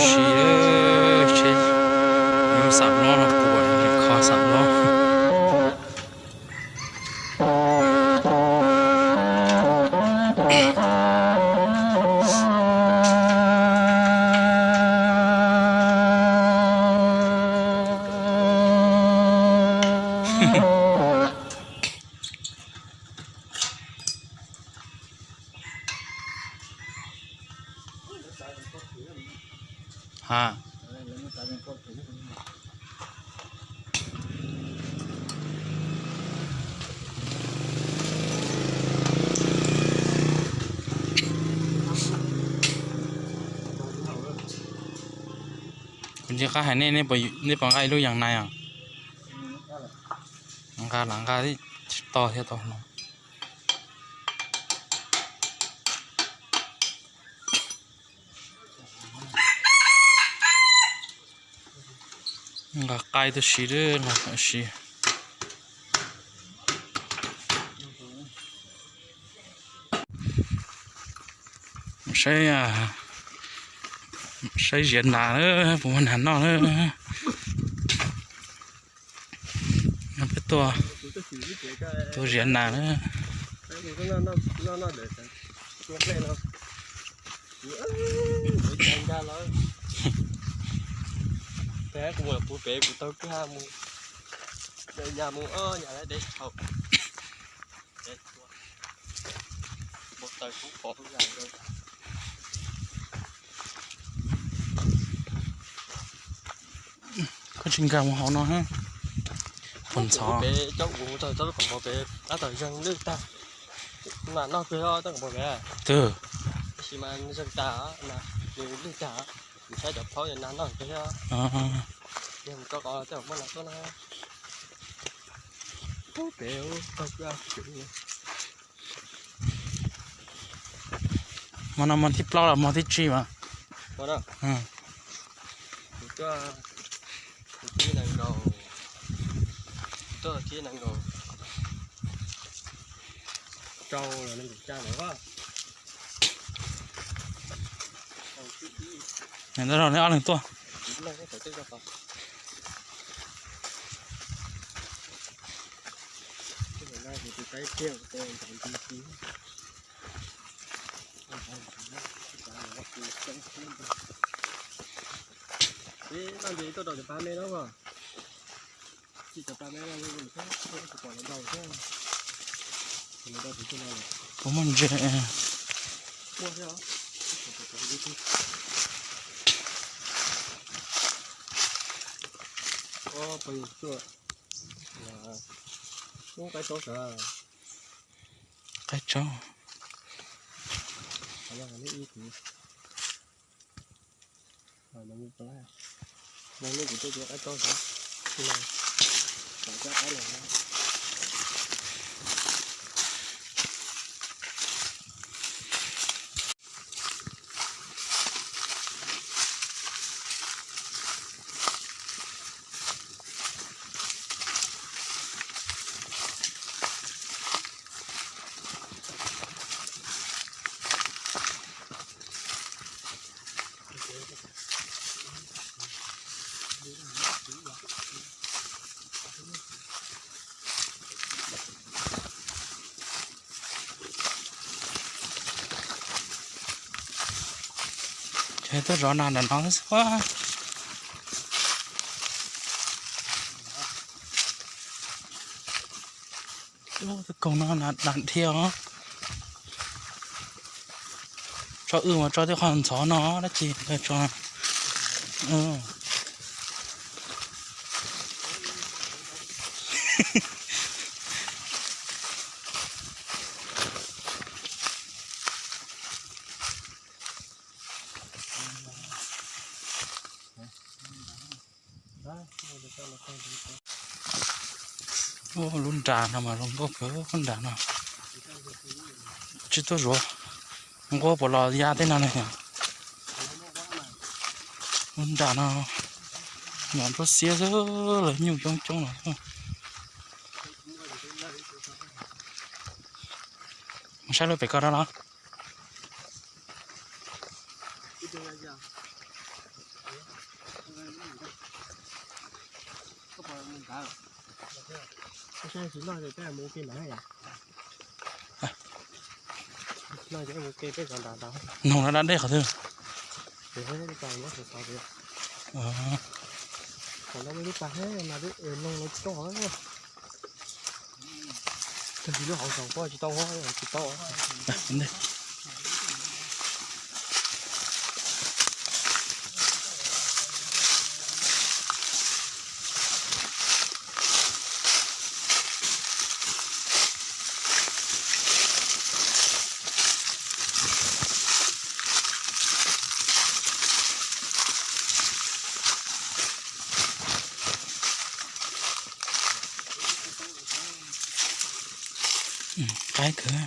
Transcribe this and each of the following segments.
si, tsheb, xam lob no puas kho xam lob. Ha. Kuv ntsib qab hais nej, nej puas nqa ib lub yas nais os? Nqa lam nqa tsis to thiab tau no. Nqa qaib tuaj siv, nqa siv. Saib, saib ziav nas na, puas muaj nas noj na. Peb tuaj, tuaj ziav nas na. Kuv mus puag pem kuv taug kwj ha mus, ya mus ya de tshau. Koj tsis nkag mus hauv no, puas ntxhov. Pem cov kuv mus txog txog lub qhov pem tab tom zeeg lwj tag, nas noj kawg os, txoj qhov pem. Twb, tab sis mas zeeg tag, nws lwj tag, kuv saib cov plaub nas noj kawg thiab. Yog mus tso qhov tej muaj nas tuaj na. Pem tag kwj ha. Hmo no hmo thib plaub los hmo thib tsib mas. Hmo no kuv tuaj, kuv thib nees nkaum, kuv tuaj thib nees nkaum rau los nees nkaum xya lawm. Nyob rau nej ob leeg tuaj. Puas muaj ntses? Qaib tsaub. Ces tuaj zov nas ntawm no xwb. Tus kaus no nas dhia os. Tso wb mas tso tej qhov ntxhov no dab tsi tso. Lub nra no mas zoo nkauj kawg, lub nra no. Tsis tuaj zuav nquab puas los ya tej no ne. Lub nra no nyuam nruab xiab xwb, lawv nyuj coob coob no. Mus saib lub pem ko rau los. Saib tsis loj ces peb mus ua ke ntawd yom. Loj ces mus ke peb zov nrad ntawd. Noog no da dej qhov twg? Thaum no lub pas mas lub noog no coj. Tag kis lub hauv zoov pob tsis tau, tsis tau. Qaib kawg.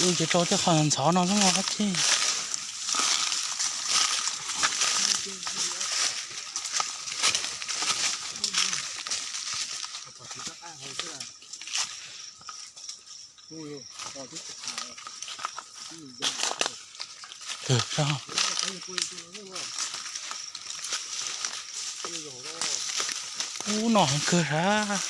Ub, ces rau tej qhov ntxhov no xwb mas dab tsi. Ub, no heev kawg sas.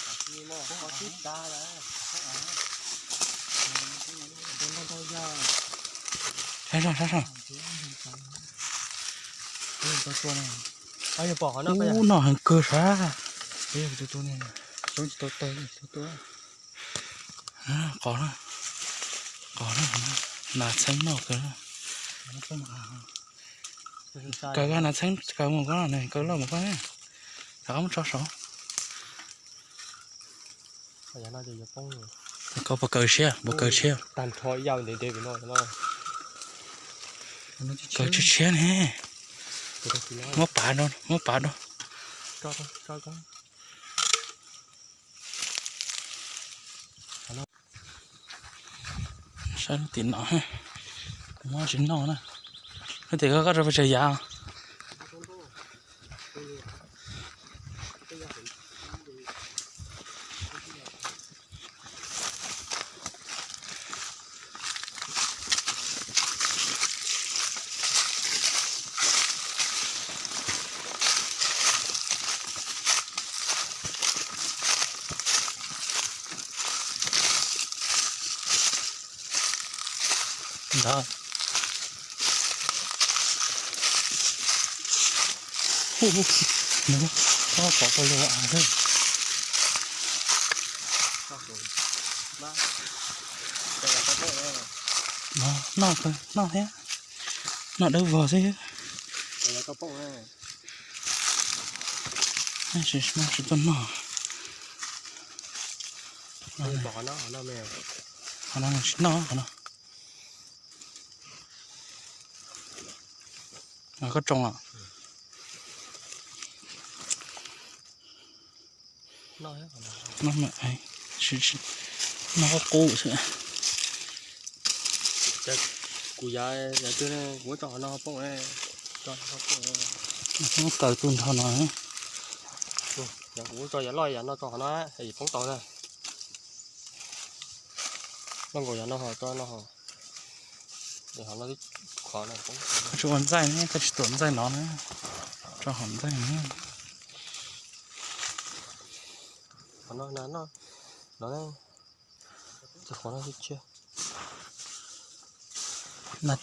Sab sab sab. Ub, no heev kawg sas. Qos, qos, nas txheeb noj kawg. Kaw nas txheeb kaw mus koj, kaw loj mus koj, rov qab muab tso saud. Koj puas kaw tshiab, puas kaw tshiab? Kaw tshiab tshiab ne. Muab pav rau, muab pav rau. Saib lub tim no, kuv muab tsis noj na. Lub tim ko koj rau pes tsawg yav? Ntawd. Nws, koj pov tau lus a. Noj, noj thiab, noj dawb vog xwb. Tsis tuaj noj. Qhov no tsis noj, qhov no. Koj tsoo los? Noj, noj qub qub xwb. Kuv yav, yav twg kuv muab tso qhov no poob, tso qhov no poob. Muab kaw tus nrho no. Yav kuv muab tso yav loj yav no tso qhov no, poob tau na. Loj nkaus yav no ho tso no ho. Koj tsis ua ntxaij ne, koj tsis tuam ntxaij no na. Tso hauv ntxaij na. Qhov no, no, no, no, qhov no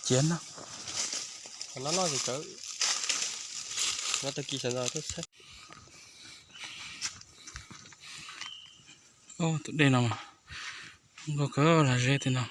cia na. Qhov no noj ces tsawv. No tag kis sawv ntxov tuaj txhawb. Tus dej no mas nkauj kawg, los ze tiag no.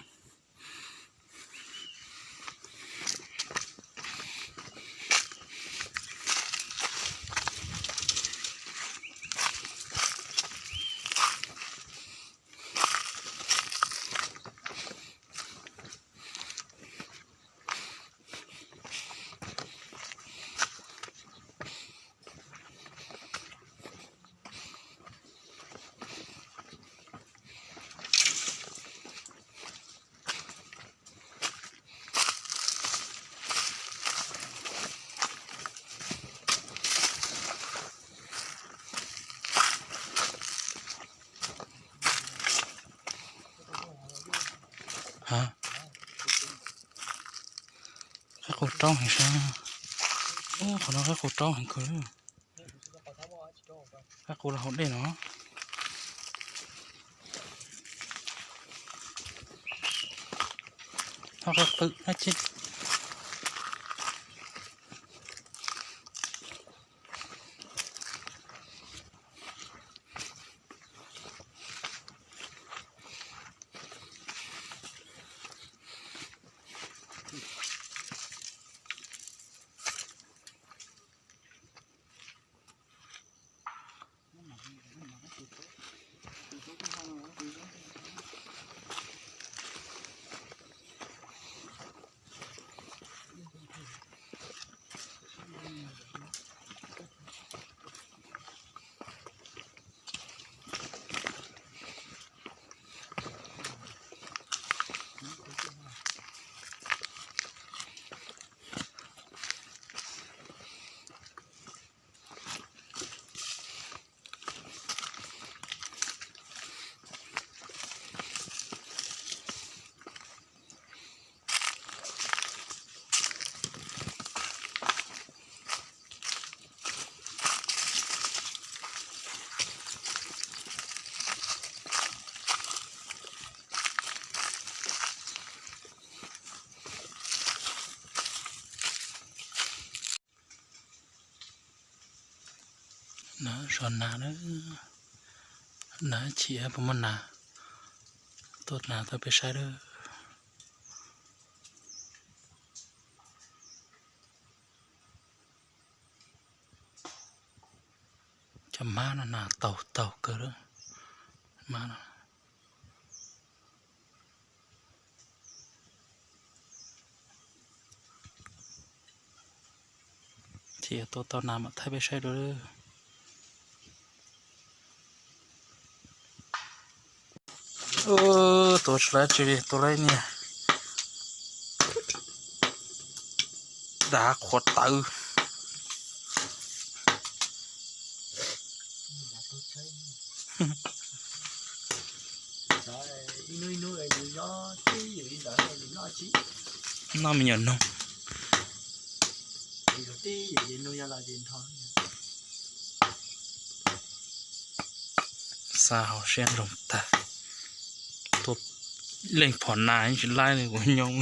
Qaug roob heev sab. Ub, qhov no qaib qaug roob heev kawg. Qaib qaug los hauv dej no. Ho qaib qwm dab tsi. Nas, so nas na, nas chim puas muaj nas, tuaj nas tuaj peb saib lawm. Cov mab no nas taug taug kawg lawm, mab no. Ces tua tau nas mam thaij peb saib dua. Tua tsis tau dab tsi li, tua tau niag dav qhuav tawv. Noj me nyuam noog. Xa hauv siab ntsoog tag. Tua leej phom nas tsis laib li kuv nyob.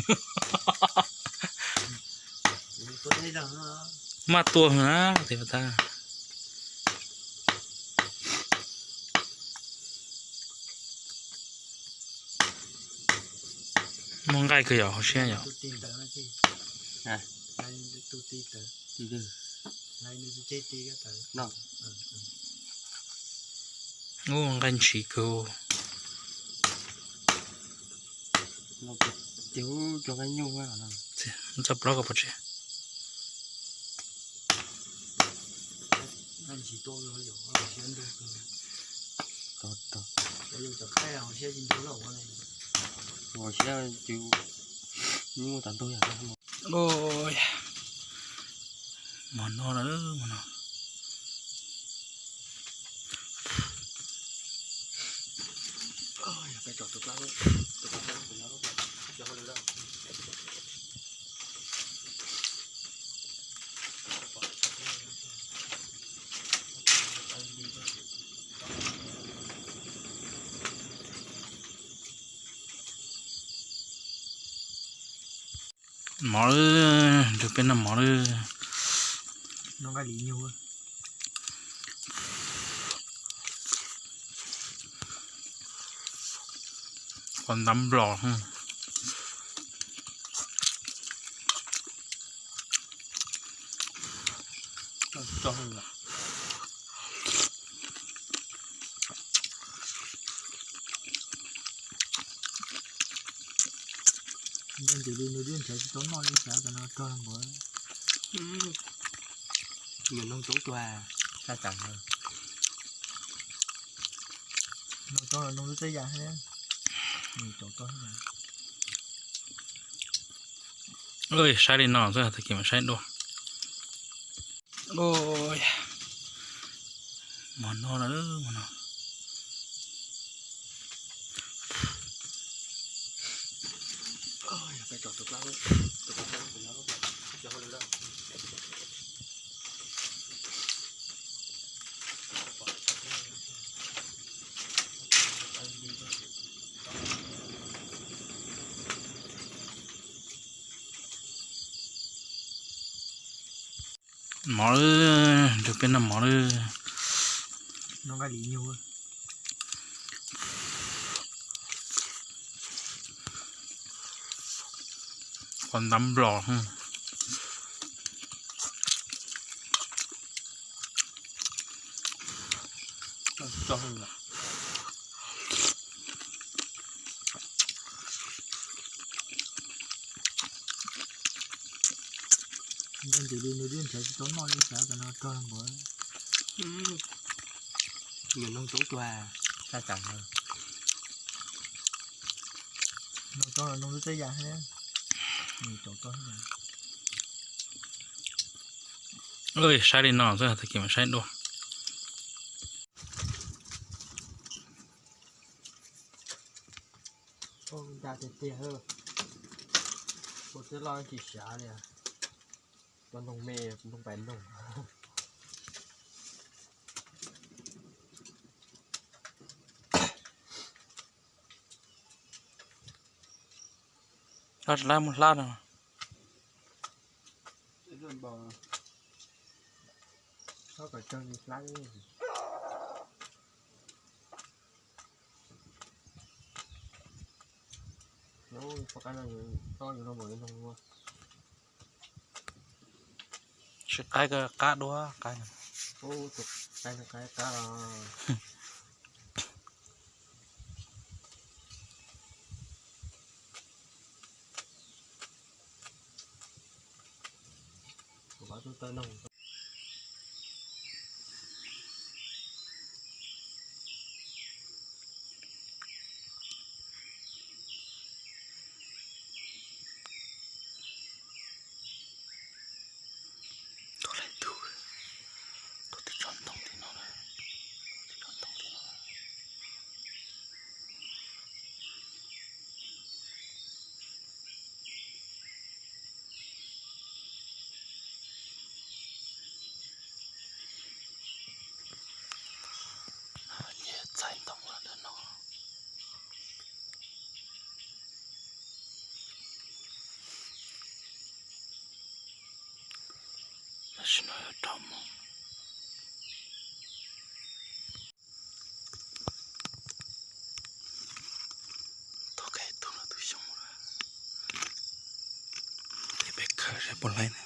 Maj tua na, tias tas. Muaj nqaij kawg yom, hauv siab yom. Ub, nqaij ntshiv kawg. Txoj plaub koj pov tseg. Mos no lawm, mos no. Mov, nrog peb noj mov lawm. Qos ntab nplos. Nyuam noog coob tuag, tsa cam. Saib li no xwb, tag kis mam saib dua. Mov no lawm, mov no. Mov, nrug peb noj mov lawm. Qos ntab nplos. Nws nws tsis tau noj li xav tas no rog npaum. Nws noog tub tuag, tsa tas. Noog tub noog lub teb yam thiab. Nws tau tau thiab. Saib li no xwb tag kis mas saib dua. Ua nta tiag tiag, ua tib loj tsis sav li. Cov noog me, noog pais noog. Lab mus hlab no. Sib qaib ko qab dua, qaib, qaib qab. Tus, tus tib tsob ntoo tim no na, tus tib tsob ntoo tim no. Nyias txais ntoo los ntawm no. Tam sim no yuav rov mus. Tau kiag tus no tus xyoob, peb khaws saib puas laib na.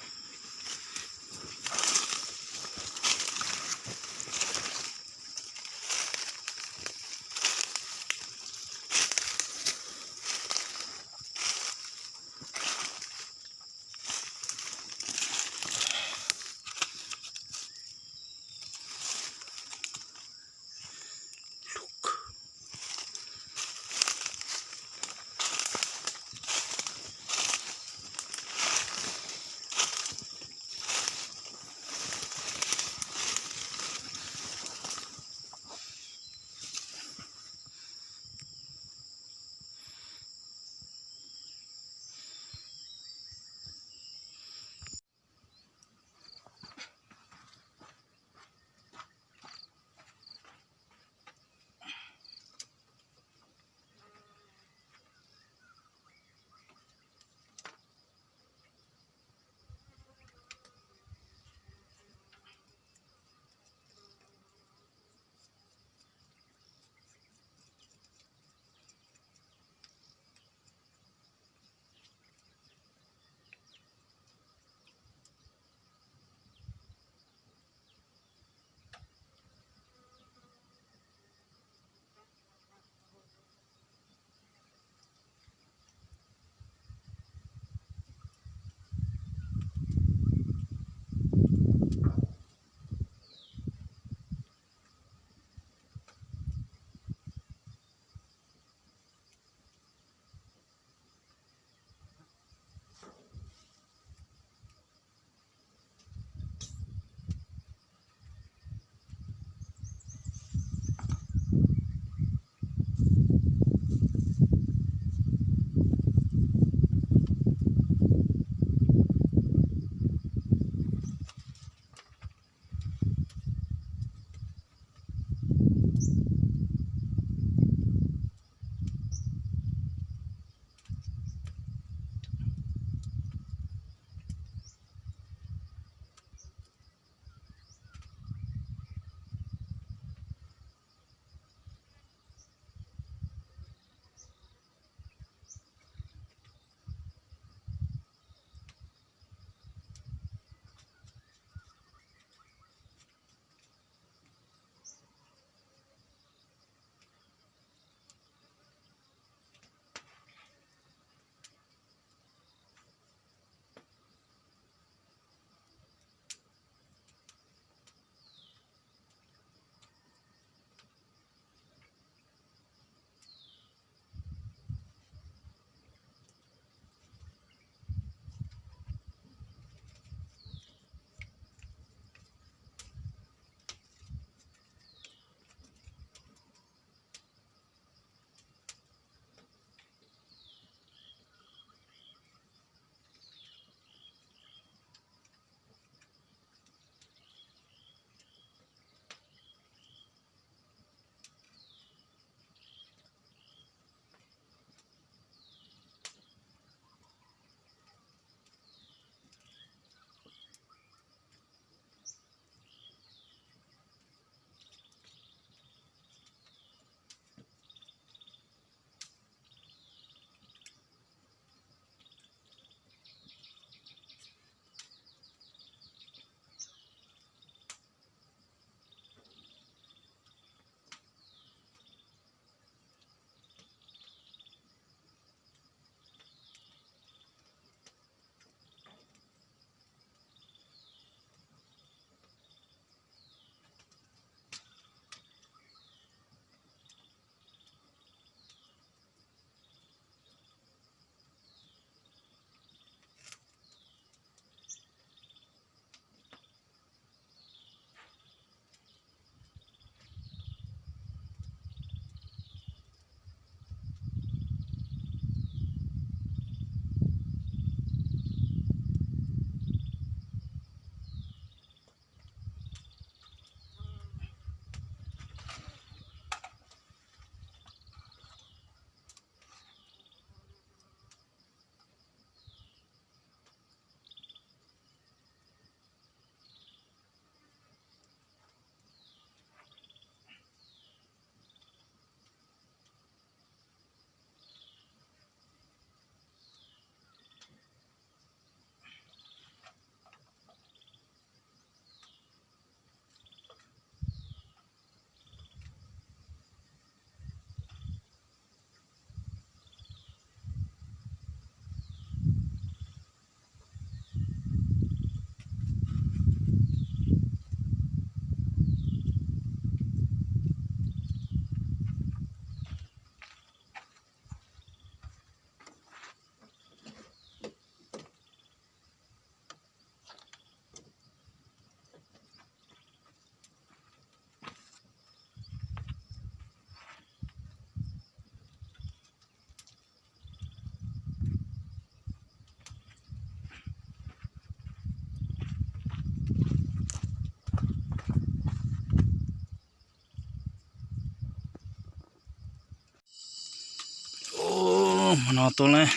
Hmo no tus,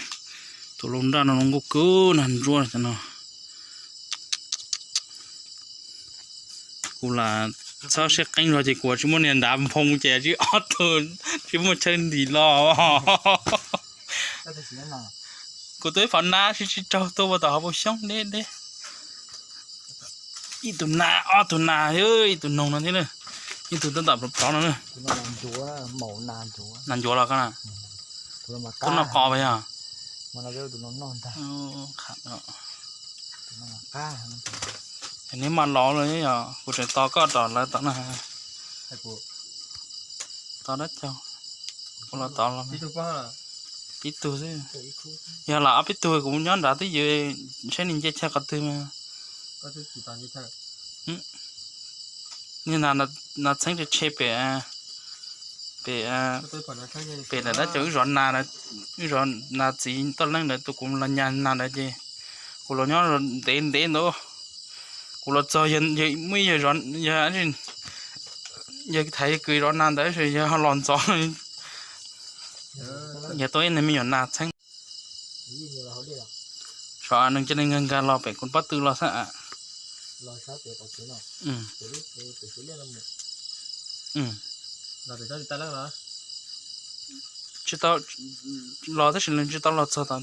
tus lau nraj no zoo nkauj kawg, nag ntsuab no. Kuv lam txhob siab qeeb zog ces kuv tsis muaj niag nrad nphoo ces tsis ob tug, tsis muaj chaw ntim los. Kuv tus ib phom nas tsis tsis raug tuaj ua tom hauv paus xyoob deb deb. Ib tug nas, ob tug nas, ib tug noog no thiab na, ib tug tab tom plov plov no na. Nas ncuav los ko na. Kuv noj qos pas yog. Neb mas los los yog kuv tseem tos koj tom lawv tom na. Tos dab tsi, kuv los tos los pib tug xwb. Yog lam ob peb tug kuv nyob nrad twb ywm, saib nws nce chaw qhov twg mas. Niag nas txheeb tshe pem, pem, pem ntawm dab tsi wb zov nas, wb zov nas txiv toj leeb ntawd, tus kuv los nyas nas ntawd ces kuv los nyob ntev ntev ntawd. Kuv los txog yog muaj ib yawg, yog, yawg thaiv yawg kwv zov nas ntawd, yawg ho los ntxov, yawg tuaj ib niag me nyuam nas txheeb. Saib neeg cov neeg nkag nkag los pem kuv pob tw los xwb. Tsis tau los tab sis nws tsis tau los txog tom,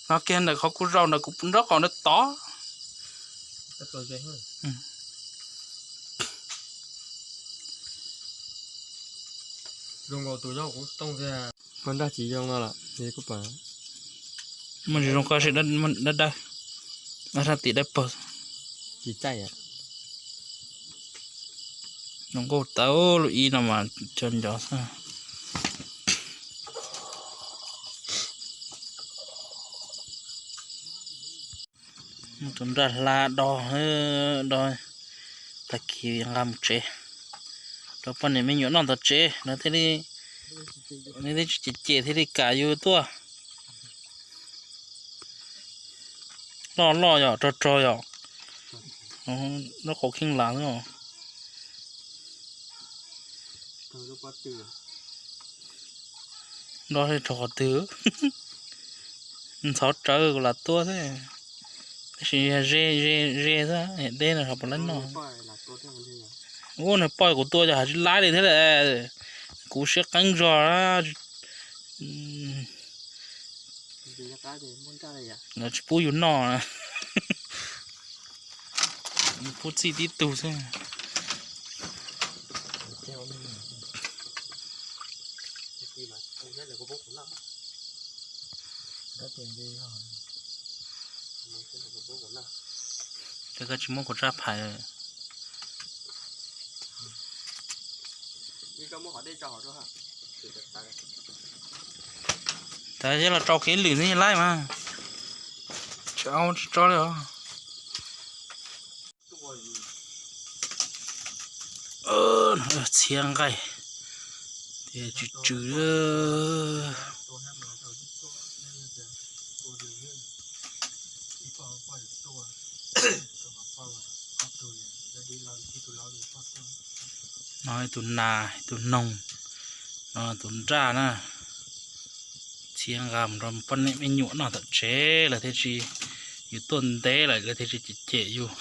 no kiag ntawm qhov kuv zaum ntawm kuv nraub qaum ntawd tod. Zoo nkaus tus nyob kuv tooj thiab. Koj nraj tsis zoo no los kuj pom. Muaj ntsis zoo koj sim dawb dawb, dab sab tim dawb paug. Tsis caij. Zoo nkauj tawv lub ib no mas cov ncov xwb. Muaj tus nraj hla do, do tag kis nqa mus tsev rau poj niam me nyuam noj tom tsev, lawv thiaj li, nws thiaj tsis cem cem thiaj li kam yus tuaj. Loj loj yom, rog rog yom, nraub qaum kheej lav xwb. Nroj rau qhov twg? Ntxhov rawv kuv lam tuaj xwb, tab sis yog ze ze ze xwb deb no ho puas laib noj. Ua nws poj kuv tua yog hais tsis laib li thiab, kuv siab qeeb zog. Tsis pub yus noj, pub txij tib tug xwb. Ces koj tsis muab kuv tsab phais. Tas yog los rau kev lwm xwb laib mas. Tsis au tsis tso li os. Txhiab nqaij tias tsw tsw. No ib tug nas, ib tug noog, no tus nraj na. Txhiab nqa mus rau poj niam me nyuam noj tom tsev lawm thiaj tsis, yus tuaj ntev lawm lawv thiaj tsis cem cem yus.